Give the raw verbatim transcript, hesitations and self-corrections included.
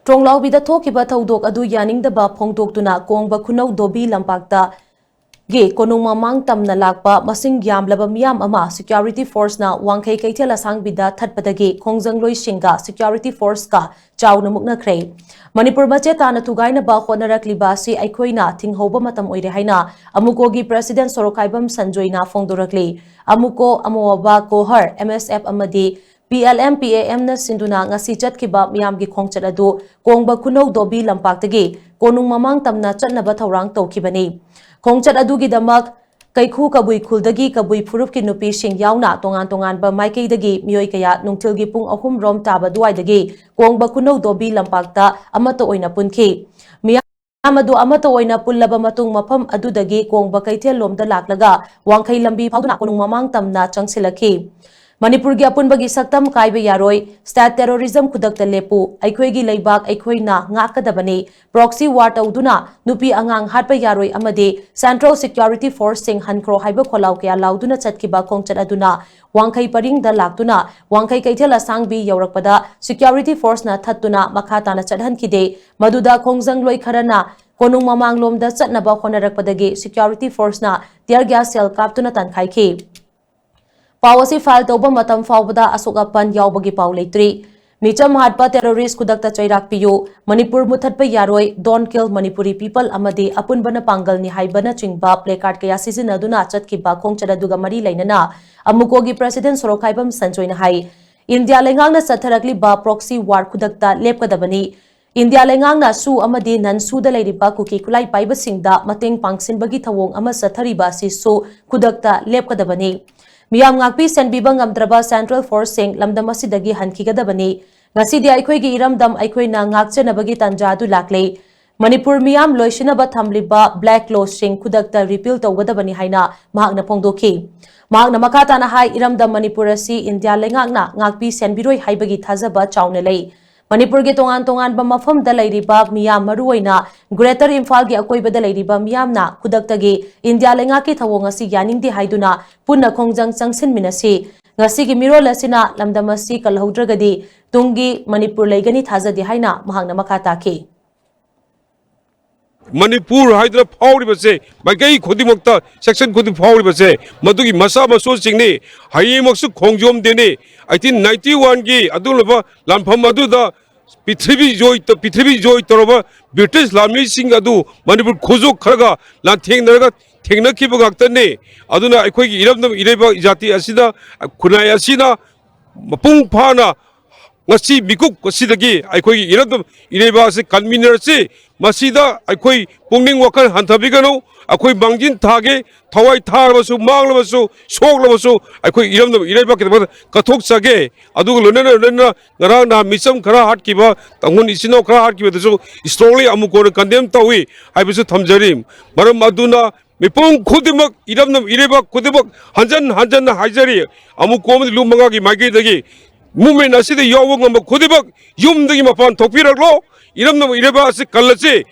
ꯇ꯭ꯔꯣꯡꯂꯥꯎꯕꯤꯗ ꯊꯣꯛꯈꯤꯕ ꯊꯧꯗꯣꯛ ꯑꯗꯨ ꯌꯥꯅꯤꯡꯗꯕ ꯐꯣꯡꯗꯣꯛꯇꯨꯅ ꯀꯣꯡꯕ ꯈꯨꯅꯧ ꯗꯣꯕꯤ ꯂꯝꯄꯥꯛꯇ ꯒꯤ ꯀꯣꯅꯨꯡ ꯃꯃꯥꯡ ꯇꯝꯅ ꯂꯥꯛꯄ ꯃꯁꯤꯡ ꯌꯥꯝꯂꯕ ꯃꯤꯌꯥꯝ ꯑꯃ security forceꯅ ꯋꯥꯡꯈꯩ ꯀꯩꯊꯦꯜ ꯑꯁꯥꯡꯕꯤꯗ ꯊꯠꯄꯗꯒꯤ ꯈꯣꯡꯖꯪꯂꯣꯏꯁꯤꯡꯒ security forceꯀ ꯆꯥꯎꯅ ꯃꯨꯛꯅꯈ꯭ꯔꯦ꯫ ꯃꯅꯤꯄꯨꯔ ꯃꯆꯦꯠ ꯇꯥꯅ ꯊꯨꯒꯥꯏꯅꯕ ꯍꯣꯠꯅꯔꯛꯂꯤꯕ ꯑꯁꯤ ꯑꯩꯈꯣꯏꯅ ꯊꯤꯡꯍꯧꯕ ꯃꯇꯝ ꯑꯣꯏꯔꯦ ꯍꯥꯏꯅ ꯑꯃꯨꯀꯣꯒꯤ president ꯁꯣꯔꯣꯛꯈꯥꯏꯕꯝ ꯁꯟꯖꯣꯏꯅ ꯐꯣꯡꯗꯣꯔꯛꯂꯤ꯫ ꯑꯃꯨꯀꯣ, ꯑꯃꯣꯕꯥ ꯀꯣꯍꯔ, M S F ꯑꯃꯗꯤ P L M P A M ꯅ ꯁꯤꯟꯗꯨꯅ ꯉꯁꯤ ꯆꯠꯈꯤꯕ ꯃꯤꯌꯥꯝꯒꯤ ꯈꯣꯡꯆꯠ ꯑꯗꯨ ꯀꯣꯡꯕ ꯈꯨꯅꯧ ꯗꯣꯕꯤ ꯂꯝꯄꯥꯛꯇꯒꯤ ꯀꯣꯅꯨꯡ ꯃꯃꯥꯡ ꯇꯝꯅ ꯆꯠꯅꯕ ꯊꯧꯔꯥꯡ ꯇꯧꯈꯤꯕꯅꯤ꯫ ꯈꯣꯡꯆꯠ ꯑꯗꯨꯒꯤꯗꯃꯛ ꯀꯩꯈꯨ ꯀꯕꯨꯏ ꯈꯨꯜꯗꯒꯤ ꯀꯕꯨꯏ ꯐꯨꯔꯨꯞꯀꯤ ꯅꯨꯄꯤꯁꯤꯡ ꯌꯥꯎꯅ ꯇꯣꯉꯥꯟ ꯇꯣꯉꯥꯟꯕ ꯃꯥꯏꯀꯩꯗꯒꯤ ꯃꯤꯑꯣꯏ ꯀꯌꯥ ꯅꯨꯡꯊꯤꯜꯒꯤ ꯄꯨꯡ ꯑꯍꯨꯝ ꯔꯣꯝ ꯇꯥꯕ ꯑꯗꯨꯋꯥꯏꯗꯒꯤ ꯀꯣꯡꯕ ꯈꯨꯅꯧ ꯗꯣꯕꯤ ꯂꯝꯄꯥꯛꯇ ꯑꯃꯠꯇ ꯑꯣꯏꯅ ꯄꯨꯟꯈꯤ꯫ ꯃꯤꯌꯥꯝ ꯑꯗꯨ ꯑꯃꯠꯇ ꯑꯣꯏꯅ ꯄꯨꯜꯂꯕ ꯃꯇꯨꯡ ꯃꯐꯝ ꯑꯗꯨꯗꯒꯤ ꯀꯣꯡꯕ ꯀꯩꯊꯦꯜ ꯂꯣꯝꯗ ꯂꯥꯛꯂꯒ ꯋꯥꯡꯈꯩ ꯂꯝꯕꯤ ꯐꯥꯎꯗꯨꯅ ꯀꯣꯅꯨꯡ ꯃꯃꯥꯡ ꯇꯝꯅ ꯆꯪꯁꯤꯜꯂꯛꯈꯤ꯫ ꯃꯅꯤꯄꯨꯔꯒꯤ ꯑꯄꯨꯟꯕꯒꯤ ꯁꯛꯇꯝ ꯀꯥꯏꯕ ꯌꯥꯔꯣꯏ, state terrorism ꯈꯨꯗꯛꯇ ꯂꯦꯞꯄꯨ, ꯑꯩꯈꯣꯏꯒꯤ ꯂꯩꯕꯥꯛ ꯑꯩꯈꯣꯏꯅ ꯉꯥꯛꯀꯗꯕꯅꯤ, proxy war ꯇꯧꯗꯨꯅ ꯅꯨꯄꯤ ꯑꯉꯥꯡ ꯍꯥꯠꯄ ꯌꯥꯔꯣꯏ ꯑꯃꯗꯤ central security forceꯁꯤꯡ ꯍꯟꯈ꯭ꯔꯣ ꯍꯥꯏꯕ ꯈꯣꯜꯂꯥꯎ ꯀꯌꯥ ꯂꯥꯎꯗꯨꯅ ꯆꯠꯈꯤꯕ ꯈꯣꯡꯆꯠ ꯑꯗꯨꯅ ꯋꯥꯡꯈꯩ ꯄꯔꯤꯡꯗ ꯂꯥꯛꯇꯨꯅ ꯋꯥꯡꯈꯩ ꯀꯩꯊꯦꯜ ꯑꯁꯥꯡꯕꯤ ꯌꯧꯔꯛꯄꯗ security forceꯅ ꯊꯠꯇꯨꯅ ꯃꯈꯥ ꯇꯥꯅ ꯆꯠꯍꯟꯈꯤꯗꯦ꯫ ꯃꯗꯨꯗ ꯈꯣꯡꯖꯪꯂꯣꯏ ꯈꯔꯅ ꯀꯣꯅꯨꯡ ꯃꯃꯥꯡꯂꯣꯝꯗ ꯆꯠꯅꯕ ꯍꯣꯠꯅꯔꯛꯄꯗꯒꯤ security forceꯅ tear gas shell ꯀꯥꯞꯇꯨꯅ ꯇꯥꯟꯈꯥꯏꯈꯤ꯫ ꯄꯥꯎ ꯑꯁꯤ file ꯇꯧꯕ ꯃꯇꯝ ꯐꯥꯎꯕꯗ ꯑꯁꯣꯛ ꯑꯄꯟ ꯌꯥꯎꯕꯒꯤ ꯄꯥꯎ ꯂꯩꯇ꯭ꯔꯤ꯫ ꯃꯤꯆꯝ ꯍꯥꯠꯄ terrorist ꯈꯨꯗꯛꯇ ꯆꯩꯔꯥꯛ ꯄꯤꯌꯨ, ꯃꯅꯤꯄꯨꯔ ꯃꯨꯊꯠꯄ ꯌꯥꯔꯣꯏ, Don't kill Manipuri people ꯑꯃꯗꯤ ꯑꯄꯨꯟꯕꯅ ꯄꯥꯡꯒꯜꯅꯤ ꯍꯥꯏꯕꯅꯆꯤꯡꯕ placard ꯀꯌꯥ ꯁꯤꯖꯤꯟꯅꯗꯨꯅ ꯆꯠꯈꯤꯕ ꯈꯣꯡꯆꯠ ꯑꯗꯨꯒ ꯃꯔꯤ ꯂꯩꯅꯅ ꯑꯃꯨꯀꯣꯒꯤ president ꯁꯣꯔꯣꯛꯈꯥꯏꯕꯝ ꯁꯟꯖꯣꯏꯅ ꯍꯥꯏ, ꯏꯟꯗꯤꯌꯥ ꯂꯩꯉꯥꯛꯅ ꯆꯠꯊꯔꯛꯂꯤꯕ proxy war ꯈꯨꯗꯛꯇ ꯂꯦꯞꯀꯗꯕꯅꯤ꯫ ꯏꯟꯗꯤꯌꯥ ꯂꯩꯉꯥꯛꯅ SoO ꯑꯃꯗꯤ non-SoO ꯗ ꯂꯩꯔꯤꯕ ꯀꯨꯀꯤ ꯈꯨꯠꯂꯥꯏ ꯄꯥꯏꯕꯁꯤꯡꯗ ꯃꯇꯦꯡ ꯄꯥꯡꯁꯤꯟꯕꯒꯤ ꯊꯧꯑꯣꯡ ꯑꯃ ꯆꯠꯊꯔꯤꯕ ꯑꯁꯤꯁꯨ ꯈꯨꯗꯛꯇ ꯂꯦꯞꯀꯗꯕꯅꯤ꯫ ꯃꯤꯌꯥꯝ ꯉꯥꯛꯄꯤ ꯁꯦꯟꯕꯤꯕ ꯉꯝꯗ꯭ꯔꯕ central forceꯁꯤꯡ ꯂꯝꯗꯝ ꯑꯁꯤꯗꯒꯤ ꯍꯟꯈꯤꯒꯗꯕꯅꯤ꯫ ꯉꯁꯤꯗꯤ ꯑꯩꯈꯣꯏꯒꯤ ꯏꯔꯝꯗꯝ ꯑꯩꯈꯣꯏꯅ ꯉꯥꯛꯆꯅꯕꯒꯤ ꯇꯥꯟꯖꯥ ꯑꯗꯨ ꯂꯥꯛꯂꯦ꯫ ꯃꯅꯤꯄꯨꯔ ꯃꯤꯌꯥꯝ ꯂꯣꯏꯁꯤꯟꯅꯕ ꯊꯝꯂꯤꯕ black lawꯁꯤꯡ ꯈꯨꯗꯛꯇ repeal ꯇꯧꯒꯗꯕꯅꯤ ꯍꯥꯏꯅ ꯃꯍꯥꯛꯅ ꯐꯣꯡꯗꯣꯛꯈꯤ꯫ ꯃꯍꯥꯛꯅ ꯃꯈꯥ ꯇꯥꯅ ꯍꯥꯏ, ꯏꯔꯝꯗꯝ ꯃꯅꯤꯄꯨꯔ ꯑꯁꯤ ꯏꯟꯗꯤꯌꯥ ꯂꯩꯉꯥꯛꯅ ꯉꯥꯛꯄꯤ ꯁꯦꯟꯕꯤꯔꯣꯏ ꯍꯥꯏꯕꯒꯤ ꯊꯥꯖꯕ ꯆꯥꯎꯅ ꯂꯩ꯫ ꯃꯅꯤꯄꯨꯔꯒꯤ ꯇꯣꯉꯥꯟ ꯇꯣꯉꯥꯟꯕ ꯃꯐꯝꯗ ꯂꯩꯔꯤꯕ ꯃꯤꯌꯥꯝ, ꯃꯔꯨꯑꯣꯏꯅ Greater ꯏꯝꯐꯥꯜꯒꯤ ꯑꯀꯣꯏꯕꯗ ꯂꯩꯔꯤꯕ ꯃꯤꯌꯥꯝꯅ ꯈꯨꯗꯛꯇꯒꯤ ꯏꯟꯗꯤꯌꯥ ꯂꯩꯉꯥꯛꯀꯤ ꯊꯧꯑꯣꯡ ꯑꯁꯤ ꯌꯥꯅꯤꯡꯗꯦ ꯍꯥꯏꯗꯨꯅ ꯄꯨꯟꯅ ꯈꯣꯡꯖꯪ ꯆꯪꯁꯤꯟꯃꯤꯟꯅꯁꯤ꯫ ꯉꯁꯤꯒꯤ ꯃꯤꯔꯣꯜ ꯑꯁꯤꯅ ꯂꯝꯗꯝ ꯑꯁꯤ ꯀꯜꯍꯧꯗ꯭ꯔꯒꯗꯤ ꯇꯨꯡꯒꯤ ꯃꯅꯤꯄꯨꯔ ꯂꯩꯒꯅꯤ ꯊꯥꯖꯗꯦ ꯍꯥꯏꯅ ꯃꯍꯥꯛꯅ ꯃꯈꯥ ꯇꯥꯈꯤ꯫ ꯃꯅꯤꯄꯨꯔ ꯍꯥꯏꯗꯨꯅ ꯐꯥꯎꯔꯤꯕꯁꯦ, ꯃꯥꯏꯀꯩ ꯈꯨꯗꯤꯡꯃꯛꯇ, section ꯈꯨꯗꯤꯡ ꯐꯥꯎꯔꯤꯕꯁꯦ, ꯃꯗꯨꯒꯤ ꯃꯆꯥ ꯃꯁꯨꯁꯤꯡꯅꯤ꯫ ꯍꯌꯦꯡꯃꯛꯁꯨ ꯈꯣꯡꯖꯣꯝ ꯗꯦꯅꯤ꯫ ꯑꯩꯠꯇꯤꯟ ꯅꯥꯏꯟꯇꯤ ꯋꯥꯟꯒꯤ ꯑꯗꯨꯒꯨꯝꯂꯕ ꯂꯥꯟꯐꯝ ꯑꯗꯨꯗ ꯄ꯭ꯔꯤꯊꯤꯕꯤ ꯖꯣꯏ, ꯄ꯭ꯔꯤꯊꯤꯕꯤ ꯖꯣꯏ ꯇꯧꯔꯕ ꯕ꯭ꯔꯤꯇꯤꯁ ꯂꯥꯟꯃꯤꯁꯤꯡ ꯑꯗꯨ ꯃꯅꯤꯄꯨꯔ ꯈꯨꯖꯣꯞ ꯈꯔꯒ ꯂꯥꯟꯊꯦꯡꯅꯔꯒ ꯊꯦꯡꯅꯈꯤꯕ ꯉꯥꯛꯇꯅꯤ꯫ ꯑꯗꯨꯅ ꯑꯩꯈꯣꯏꯒꯤ ꯏꯔꯝꯗꯝ ꯏꯔꯩꯕꯥꯛ ꯖꯥꯇꯤ ꯑꯁꯤꯗ, ꯈꯨꯟꯅꯥꯏ ꯑꯁꯤꯅ ꯃꯄꯨꯡ ꯐꯥꯅ ꯉꯁꯤ ꯃꯤꯀꯨꯞ ꯑꯁꯤꯗꯒꯤ ꯑꯩꯈꯣꯏꯒꯤ ꯏꯔꯝꯗꯝ ꯏꯔꯩꯕꯥꯛ ꯑꯁꯤ ꯀꯟꯃꯤꯟꯅꯔꯁꯤ꯫ ꯃꯁꯤꯗ ꯑꯩꯈꯣꯏ ꯄꯨꯛꯅꯤꯡ ꯋꯥꯈꯜ ꯍꯟꯊꯕꯤꯒꯅꯨ꯫ ꯑꯩꯈꯣꯏ ꯃꯥꯡꯖꯤꯟ ꯊꯥꯒꯦ, ꯊꯋꯥꯏ ꯊꯥꯔꯕꯁꯨ, ꯃꯥꯡꯂꯕꯁꯨ, ꯁꯣꯛꯂꯕꯁꯨ ꯑꯩꯈꯣꯏ ꯏꯔꯝꯗꯝ ꯏꯔꯩꯕꯥꯛꯀꯤꯗꯃꯛꯇ ꯀꯠꯊꯣꯛꯆꯒꯦ꯫ ꯑꯗꯨꯒ ꯂꯣꯏꯅꯅ ꯂꯣꯏꯅꯅ ꯉꯔꯥꯡ ꯅꯍꯥꯟ ꯃꯤꯆꯝ ꯈꯔ ꯍꯥꯠꯈꯤꯕ ꯇꯥꯡꯈꯨꯜ ꯏꯆꯤꯟ ꯏꯅꯥꯎ ꯈꯔ ꯍꯥꯠꯈꯤꯕꯗꯁꯨ strongly ꯑꯃꯨꯛ ꯀꯣꯟꯅ condemn ꯇꯧꯏ ꯍꯥꯏꯕꯁꯨ ꯊꯝꯖꯔꯤ꯫ ꯃꯔꯝ ꯑꯗꯨꯅ ꯃꯤꯄꯨꯝ ꯈꯨꯗꯤꯡꯃꯛ, ꯏꯔꯝꯗꯝ ꯏꯔꯩꯕꯥꯛ ꯈꯨꯗꯤꯡꯃꯛ ꯍꯟꯖꯟ ꯍꯟꯖꯟꯅ ꯍꯥꯏꯖꯔꯤ, ꯑꯃꯨꯛ ꯀꯣꯝꯗꯤ ꯂꯨꯞ ꯃꯉꯥꯒꯤ ꯃꯥꯏꯀꯩꯗꯒꯤ movement ꯑꯁꯤꯗ ꯌꯥꯎꯕ ꯉꯝꯕ ꯈꯨꯗꯤꯡꯃꯛ ꯌꯨꯝꯗꯒꯤ ꯃꯄꯥꯟ ꯊꯣꯛꯄꯤꯔꯛꯂꯣ꯫ ꯏꯔꯝꯗꯝ ꯏꯔꯩꯕꯥꯛ ꯑꯁꯤ ꯀꯜꯂꯁꯤ꯫